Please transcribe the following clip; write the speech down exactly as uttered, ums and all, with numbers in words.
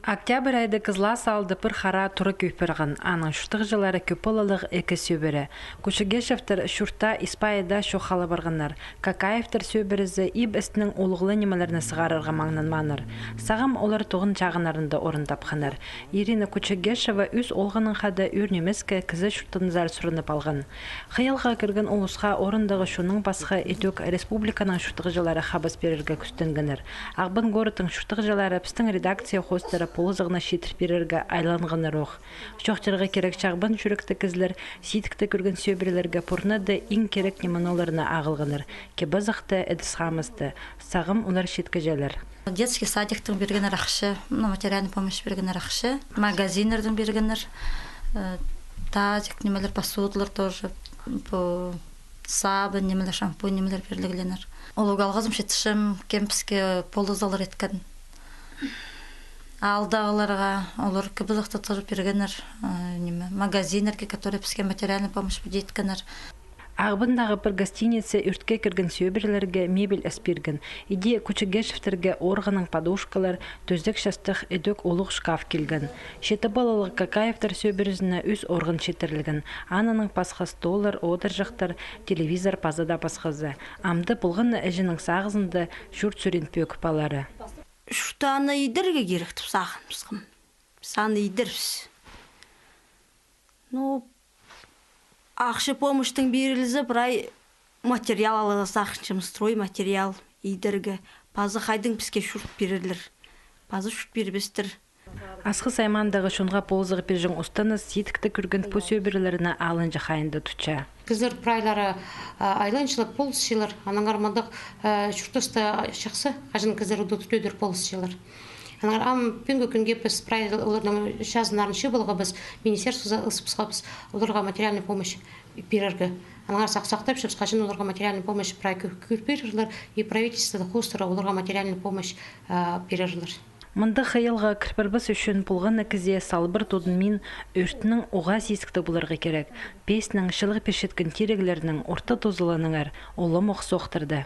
Октябрь айда Кызлас аалда пір хараа тура кӧй парған, аның чуртағҷылары кӧп палалығ ікі сӧбіре. Кучугешевтер чуртаа Испайда чоохтап алғаннар. Какаевтер сӧбірезі иб істінең улуғлығ нимелерні сығарарға маңнанмааннар. Сағам олар тоғын чағыннарында орын тапханнар. Ирина Кучугешева ӧс оолғының хада ӱр нимеске кізі чуртанзар сурынып алған. Хыйалға кірген улусха орындағы чоннаң пасха ідӧк республиканың чуртағҷылары хабас пирерге кӱстенгеннер. Ағбан городтың чуртағҷылары пістің редакция хоостыра полызығны читір пирерге айланғаннар ох. Чоохтирға кирек, чағбан чӱректі кізілер сидікті кӧрген сӧбірелерге пурнада иң кирек ниме оларны ағылғаннар. Кебазыхты, ідіс-хамысты. Сағам олар читкіҷелер. Детский садиктің пиргеннер ахча, ну, материальный помощь пиргеннер ахча. Магазиннердең пиргеннер, э, тазик нимелер, посудалар тоже, пу сабын нимелер, шампунь нимелер пирілгеннер. Ол уголгазым читчем, кем піске полызығлар иткен. Аалдағыларға олар кебазыхты тоже пиргеннер, э, ниме, магазиннерге, которые піске материальный помощь пиргеннер. Ағбандағы пір гостиница ӧртке кірген сӧбірелерге мебель ас пирген. Иди Кучугешевтерге орғанаң подушкалар, тӧзек-частых, ідӧк улуғ шкаф килген. Читі палалығ Какаевтер сӧбірезіне ӧс орған читірілген. Анаң пасха столлар, одырҷахтар, телевизор паза даа пасхазы. Амды полған на іҷенің сағызында чурт сӱрин пӧгіп алары. Чуртааны идерге кирек тіп сағыныбысхам. Піс аны идербіс. Ну, ахча помощьтың пирілзе, прай материал аларға сағынчам, стройматериал идерге. Паза хайдаң піске чурт пирерлер. Паза чурт пирбестер. Асхыс аймаандағы чонға полызығ пирҷең устаныс сидікті кӧрген пу сӧбірелерні алынҷа хайында тутча. Кізілер прайлары, а, айланчалар, полысчалар. Аннаңар мындағ, а, чуртаста чахсы, хаҷан кізілер удур тӧдір полысчалар. Аннаңар ам пӱӱнгі кӱнге піс прай оларның чазыннарын чыып алғабыс, министерствозар ызыбысхабыс оларға материальный помощь пирерге. Аннаңар сах-, сахтапчабыс, хаҷан оларға материальный помощь прай кӧ-, кӧр пирерлер, и правительствода хоостыра оларға материальный помощь, а, пирерлер. Мындағ хыйалға кір парбас ӱчӱн полған на кізее салбыр тудын мин ӧртінең уғаа сизіктіг поларға кирек. Песнең чылығ пирчеткен тиріглернең орта тузаланыңар, улам ох сохтырды.